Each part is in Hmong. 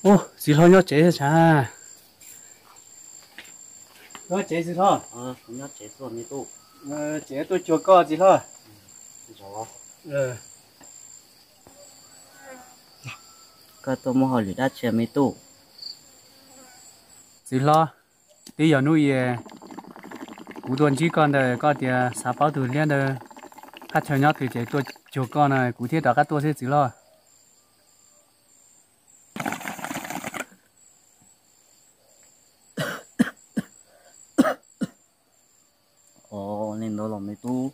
Ub, txiv hlob nyob tsev sav. Nyob tsev txiv hlob. Tsev tuaj cuag koj txiv hlob. Koj tuaj muaj hauj lwm dab tsi me tub? Txiv hlob, twb yog hnub i kuv tuaj ntsib koj ntawd koj tias xav paub tus liab ntawd qab chaw nyob twg ces tuaj cuag koj no kuv thiaj rov qab tuaj xwb txiv hlob. Ua li ntawd los me tub,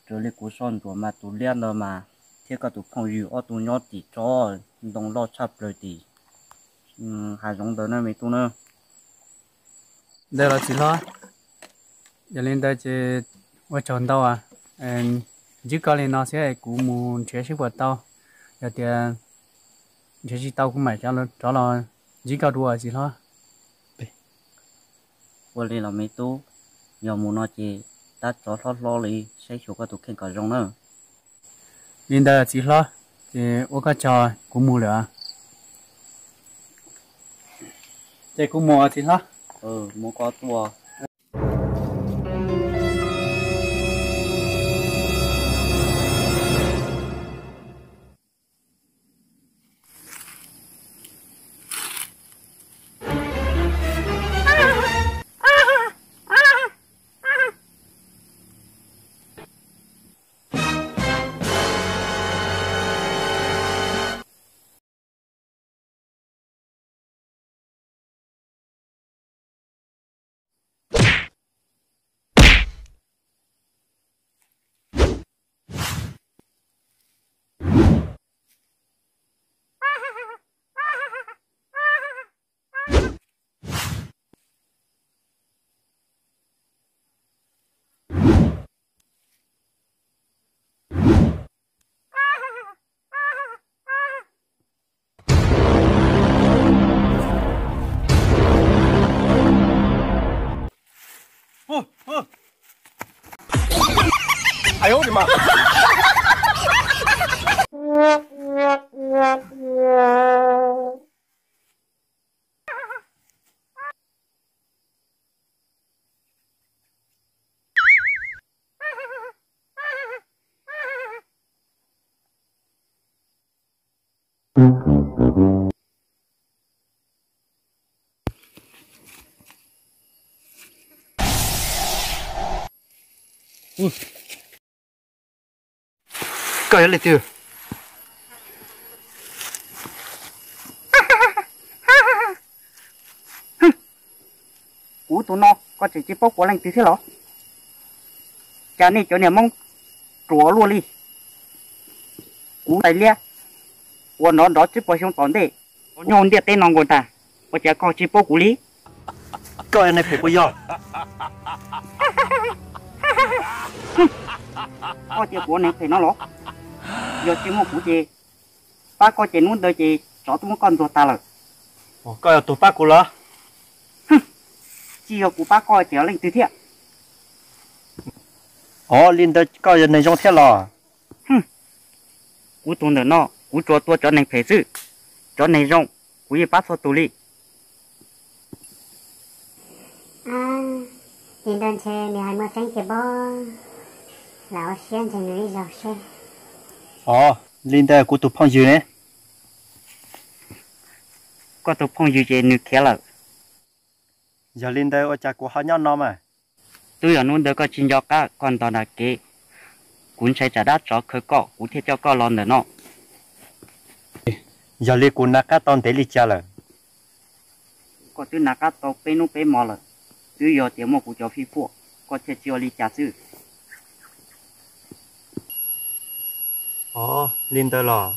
raws li kuv soj ntsuam mas tus liab ntawd mas thiab koj tus phooj ywg ob tug nyob tim tsob ntoo loj tshaj plaws tim hav zoov ntawd na me tub na. Ntawd los txiv hlob, yog li ntawd ces ua tsaug ntau, ntsib koj li no xwb kuv mus nrhiav seb puas tau, yog tias nrhiav tsis tau kuv mam rov los ntsib koj dua txiv hlob. Ua li los me tub, yog mus no ces tab tsov hlob hlob li saib xyuas koj tus kheej kom zoo na. Li ntawd txiv hlob, ces ua koj tsaug kuv mus lawm. Ces kuv mus txiv hlob. Mus koj tuaj. Koj yog leej twg? Kuv tus no koj tseem tsis paub kuv leej twg thiab los? Cas nej cov niag Hmoob ruam luaj li. Kuv tais liab uas nrov nrov tsib puas xyoo tom ntej, nyob ntiaj teb no nkaus ntag, ua cas koj tsis paub kuv li? Koj yog neeg phem puas yog? Koj tias kuv neeg phem no los? Yog tsis muaj kuv ces pab koj ces hnub ntawd ces tsov twb muab koj ntuag tas lawm. Koj yog tus pab kuv los? Tsis yog kuv pab koj ces yog leej twg thiab? Ov, li ntawd koj yog neeg zoo thiab los? Kuv tus ntawm no kuv tsuas tua cov neeg phem xwb, cov neeg zoo kuv yeej pab txhua tus li. Li ntawd ntshe nws hais muaj tseeb tiag pob, lam ua siab ntseeg nws ib zaug seb. Ov, li ntawd kuv tus phooj ywg ne? Koj tus phooj ywg ces nws khiav lawm. Yog li ntawd ua cas kuv ho nyob no mas? Twb yog hnub ntawd koj tsis nco qab koj ntog nram kev, kuv ntshai tsam dab tsov khaws koj kuv thiaj coj koj los ntawm no. Yog li kuv nav qab tau ntev li cas lawm? Koj twb nav qab tau peb hnub peb hmo lawm, twb yog tias muaj kuv cov fij phuaj koj thiaj tsis ua li cas xwb. Ov, li ntawd los?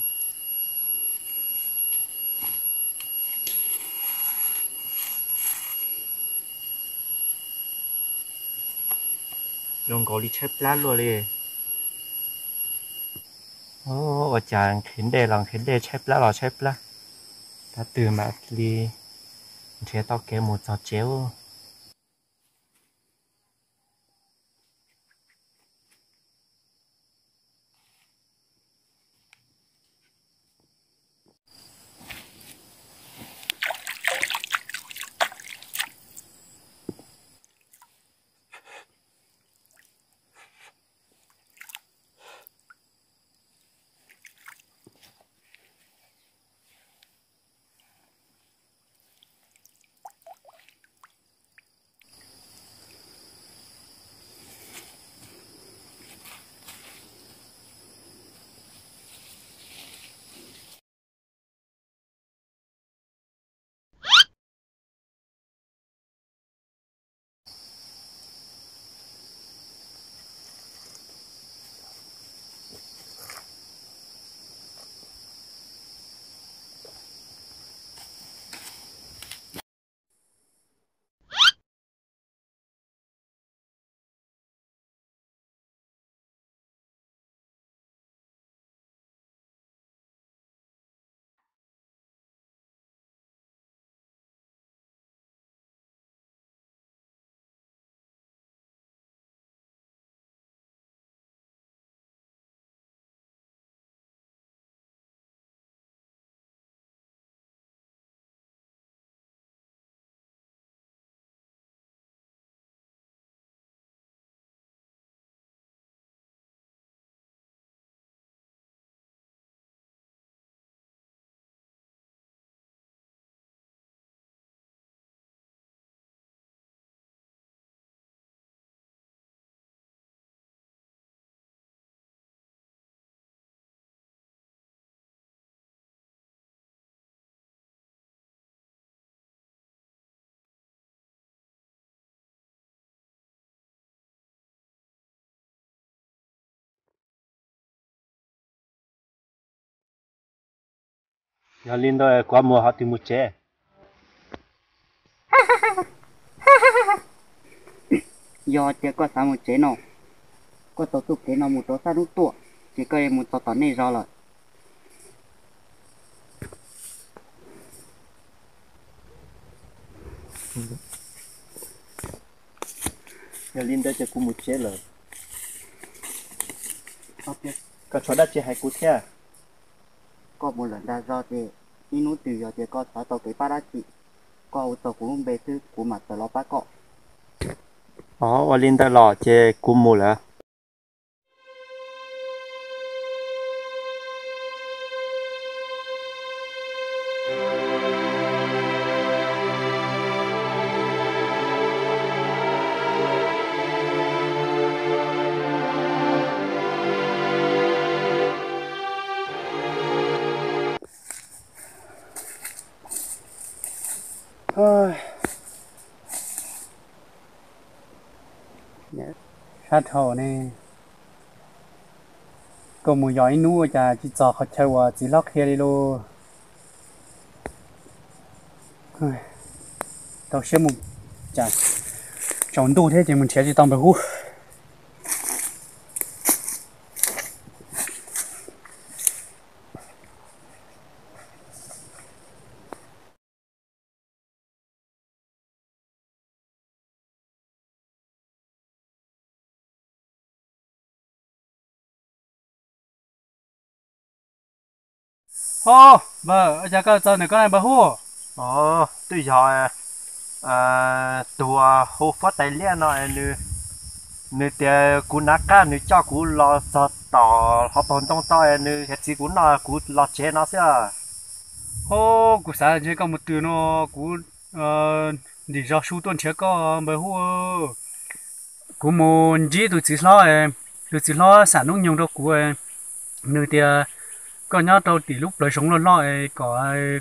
Zoo nkaus li tshaib plab luaj li. Ua cas nqhis dej los nqhis dej, tshaib plab los tshaib plab. Tab twg mam li nrhiav tau kev mus txog tsev. Yog li ntawd kuv mus, ho twg mus tsev? Yog tias koj xav mus tsev no, koj taug txoj kev no mus rau sab hnub tuaj, ces koj yuav mus txog tom nej zos lawm. Yog li ntawd ces kuv mus tsev lawm. Koj tshuav dab tsi hais kuv thiab. Koj mus lawm ntag zog ces ib hnub twg yog tias koj xav tau kev pab dab tsi, koj hu txog kuv lub npe xwb kuv mam tawm los pab koj. Ov, ua li ntawd los ces kuv mus lawm. Sab dhau ne, koj mus yos ib hnub ua cas tsis txog qhov chaw uas txiv hlob qhia li lauj. Rau siab mus, cas tsaus ntuj thiab ces mus nrhiav tsis tau npawg Hub. Ho, npawg, ua cas koj txog ntawm koj ne npawg Hub? Twb yog tus hu Fuab Tais Liab no, nws tias kuv nav qab nws coj kuv los txog tom hauv paus ntoo tau, nws hais txiv kuv noj kuv los tsev no xwb. Ho, kuv xav ntshe koj mus twg no, kuv ntim zog su tuaj nrhiav koj npawg Hub. Kuv mus ntsib tus txiv hlob, tus txiv hlob xam hnub nyoog rau kuv, nws tias koj nyob rau tim lub plawv zoov loj loj kom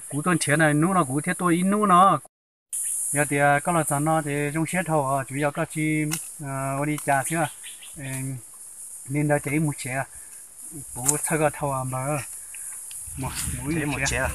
kuv tuaj nrhiav na, hnub no kuv thiaj tuaj ib hnub no. Yog tias koj los txog no ces zoo siab dhau, tsuas yog koj tsis ua li cas xwb. Li ntawd ces wb mus tsev. Kuv txhawj koj dhau npawg. Mus tsev.